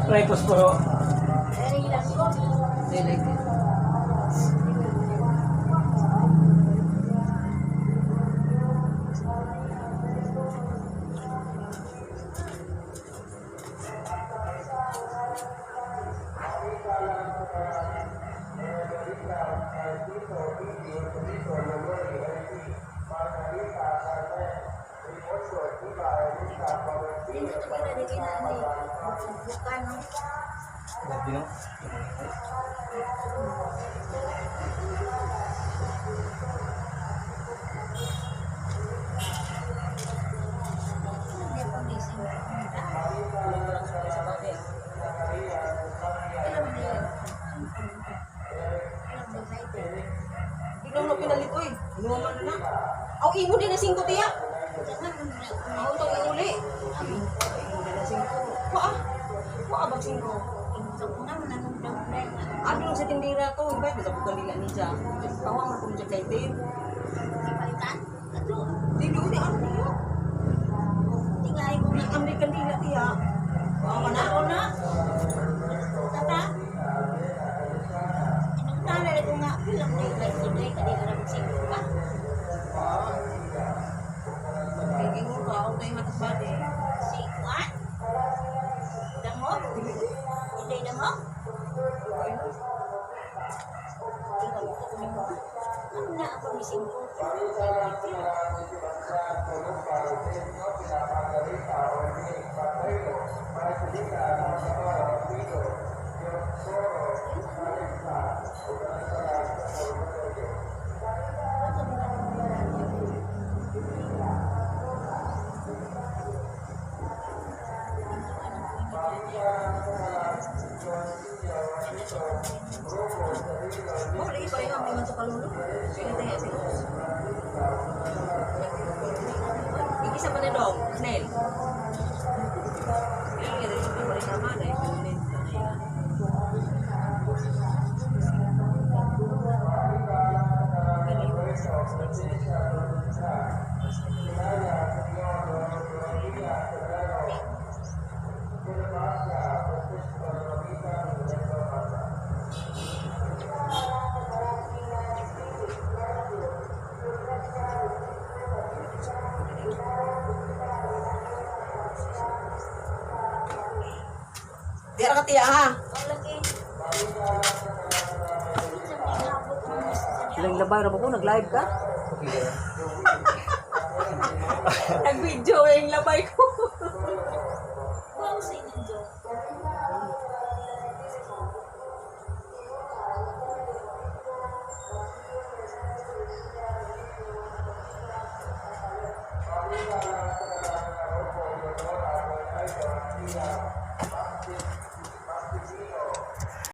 Try posporo. Dili. Lagi no. Ikaw na pinalit oy. Inuwa man na. Aw, imo din na singko tiya. Aw, tong iuli. Imo din na singko. Wa ah. Wa bag singko. Abi lang sa tindira to, ibay bisa bukan dila ni siya. Tawang na kung siya kay Tin. Dili uli ano niyo? Ambil kandila tiya. Wa man na na. Kay gingon ko ako tayo matas bade. Dili. Oh, lagi pa rin ang mga sa kalulo. Sino tayo sila? Igisa pa na dong, Snell. Yan, yan, yan, pa rin naman eh. Tira ka tiya ha. Ilang labay ra ba ko nag-live ka? Okay lang. Nag-video yung labay ko.